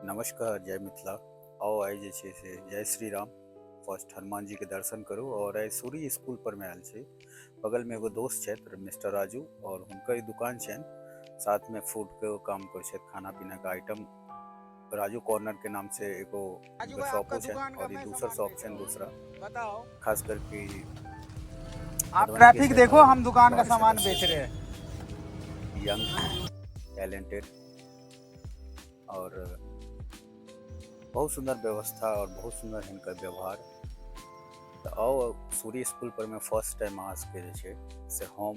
नमस्कार, जय मिथिला। आउ आइ जे छै से जय श्री राम। फर्स्ट हनुमान जी के दर्शन करू और आइ सूरी स्कूल पर में आयल छी। बगल में एगो दोस्त छथि मिस्टर राजू और हुनकर ई दुकान छनि, साथ में फूड के काम करै छथि, खाना पीना के आइटम। राजू कॉर्नर के नाम से एगो राजू हुनकर भाई, शॉपो आपका छनि दुकान का और ई मैं दोसर सामान शॉप बेच छनि रहा हूँ। दूसरा। बताओ। खास करके आप मधुबनी के ट्रैफिक देखो, शहर हम दुकान का वार्ड सामान सदस्य बेच रहे हैं। यंग टैलेंटेड और बहुत सुंदर व्यवस्था और बहुत सुंदर हिनकर व्यवहार। तऽ आउ सूरी स्कूल पर में फर्स्ट टाइम अहाँ सबके जे छै से हम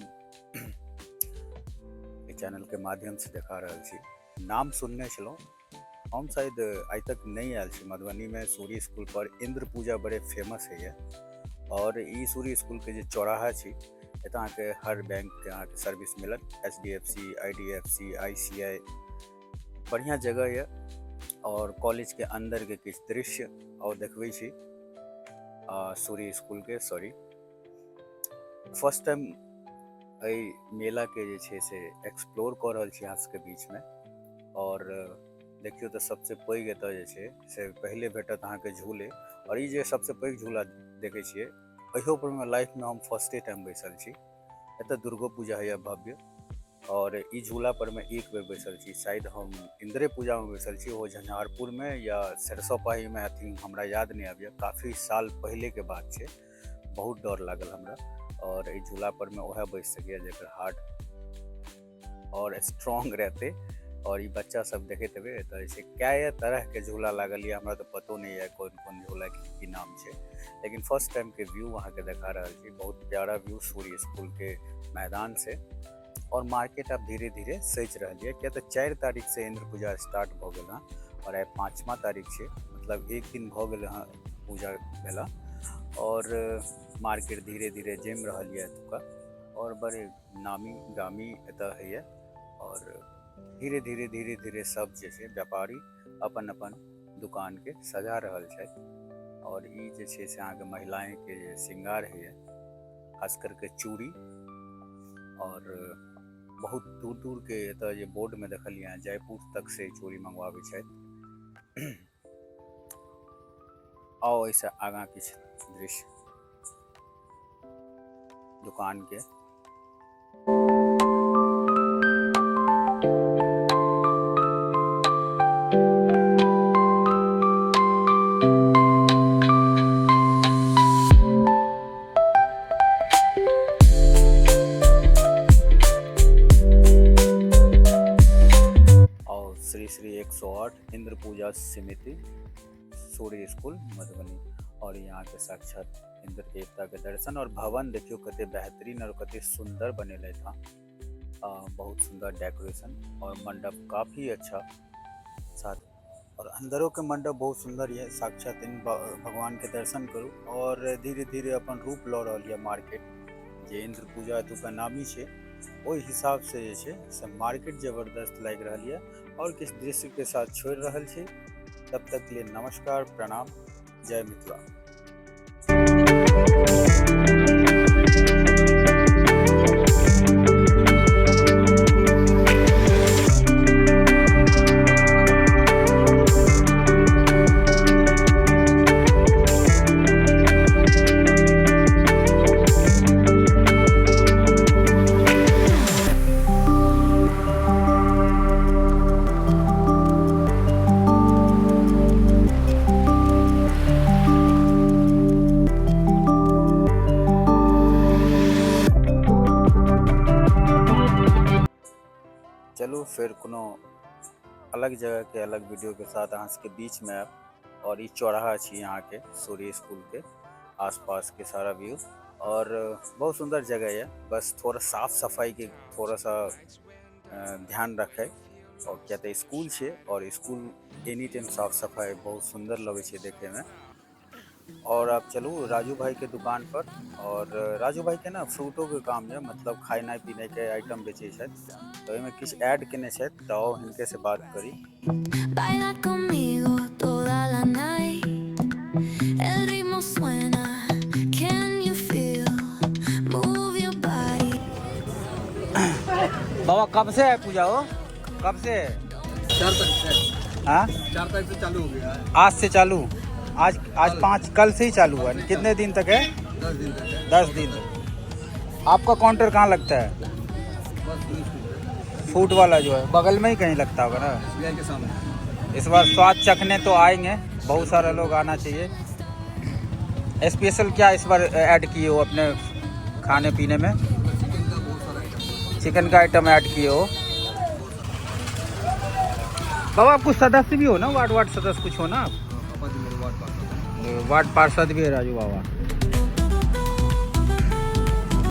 एहि चैनल के माध्यम से देखा रहल छी। नाम सुनने छलहुँ हम, शायद आइ तक नहि आयल छी। मधुबनी में सूरी स्कूल पर इंद्र पूजा बड़े फेमस होइए और ई सूरी स्कूल के जे चौराहा छी एतऽ अहाँके हर बैंक के अहाँके सर्विस मिलत, H D F C, I D F C, I C I. बढ़िआँ जगह यऽ और कॉलेज के अंदर के किछु दृश्य और देखबै छी। सूरी स्कूल के, सॉरी, फर्स्ट टाइम एहि मेला के जे छै से एक्सप्लोर कऽ रहल छी अहाँ सबके बीच में। और देखियौ तऽ सबसे पैघ एतऽ जे छै से पहिले भेटत अहाँके झूले और ई जे सबसे पैघ झूला देखै छियै एहियो पर मे लाइफ में हम फर्स्टे टाइम बैसल छी। एतऽ दुर्गो पूजा होइए भव्य और ई झूला पर मे एक बेर बैसल छी, शायद हम इंद्रे पूजा में बैसल छी, ओ झंझारपुर में या सरसोपाही में, I think हमरा याद नहीं आबैया, काफ़ी साल पहले के बात छै। बहुत डर लागल हमरा और ई झूला पर में वएह बैस सकैया जेकर हार्ट और स्ट्रॉन्ग रहते। और ई बच्चा सब देखैत हेबै एतऽ जे छै कए तरह के झूला लागल यऽ, हमरा तऽ पतो नहि यऽ कोन कोन झूला के की नाम छै, लेकिन फर्स्ट टाइम के व्यू अहाँके देखा रहल छी। बहुत प्यारा व्यू सूर्य स्कूल के मैदान से। और मार्केट आब धीरे धीरे सजि रहल यऽ, किया तऽ 4 तारीख से इंद्र पूजा स्टार्ट भऽ गेल हँ और आइ 5वां तारीख छै, मतलब एक दिन भऽ गेल हँ पूजा भेला और मार्केट धीरे धीरे जमि रहल यऽ एतुका और बड़े नामी गामी एतऽ होइए और धीरे धीरे धीरे धीरे सब जे छै व्यापारी अपन अपन दुकान के सजा रहल छथि। और ई जे छै से अहाँके महिलाएं के जे श्रृंगार होइए, खास करके चूड़ी, और बहुत दूर दूर के एतऽ जे बोर्ड में देखलियै हँ जयपुर तक से चूड़ी मंगवाबै छथि। आउ एहिसँ आगाँ किछु दृश्य दुकान के। और श्री श्री 108 इंद्र पूजा समिति सूर्य स्कूल मधुबनी। और यहाँ के साक्षात इंद्र देवता के दर्शन और भवन देखियो कते बेहतरीन और कते सुंदर बनेले था। बहुत सुंदर डेकोरेशन और मंडप काफी अच्छा साथ, और अंदरों के मंडप बहुत सुंदर है। साक्षात इन भगवान के दर्शन करू और धीरे धीरे अपन रूप लऽ रहल यऽ मार्केट। जे इंद्र पूजा एतुका नामी छै ओहि हिसाब से जे छै से मार्केट जबरदस्त लागि रहल यऽ। और किछु दृश्य के साथ छोड़ि रहल छी, तब तक के लिए नमस्कार, प्रणाम, जय मिथिला। चलू फिर कोनो अलग जगह के अलग वीडियो के साथ अहाँ सबके बीच में आयब। और ई चौराहा छी यहाँ के सूर्य स्कूल के आसपास के सारा व्यू और बहुत सुंदर जगह है। बस थोड़ा साफ सफाई के थोड़ा सा ध्यान रखे, और क्या तो स्कूल छे और स्कूल एनी टाइम साफ सफाई बहुत सुंदर लगे छे देखे में। और आप चलू राजू भाई के दुकान पर, और राजू भाई के ना फ्रूटो के काम है, मतलब खाना पीने के आइटम बेचे छथि, तो एहिमे किछु ऐड केने छथि, तो आओ हिनके से बात करी। Baila conmigo toda la night. El ritmo suena. Can you feel? Move your body. बाबा कब से है पूजा हो? कब से है? 4 तारीख से। हाँ, 4 तारीख से चालू हो गया है। आज से चालू? आज आज 5, कल से ही चालू हुआ है। कितने दिन तक है? 10 दिन तक है। 10 दिन तक। आपका काउंटर कहाँ लगता है? बस पुलिस स्कूल। फूड वाला जो है बगल में ही कहीं लगता होगा ना? एसबीआई के सामने। इस बार स्वाद चखने तो आएंगे, बहुत सारा लोग आना चाहिए। स्पेशल क्या इस बार ऐड किए हो अपने खाने पीने में? चिकन का बहुत सारा आइटम। चिकन का आइटम ऐड किए हो। बाबा आप कुछ सदस्य भी हो ना, वार्ड वार्ड सदस्य कुछ हो ना आप? पापा जी मेरे वार्ड पार्षद हैं। वार्ड पार्षद भी है राजू बाबा।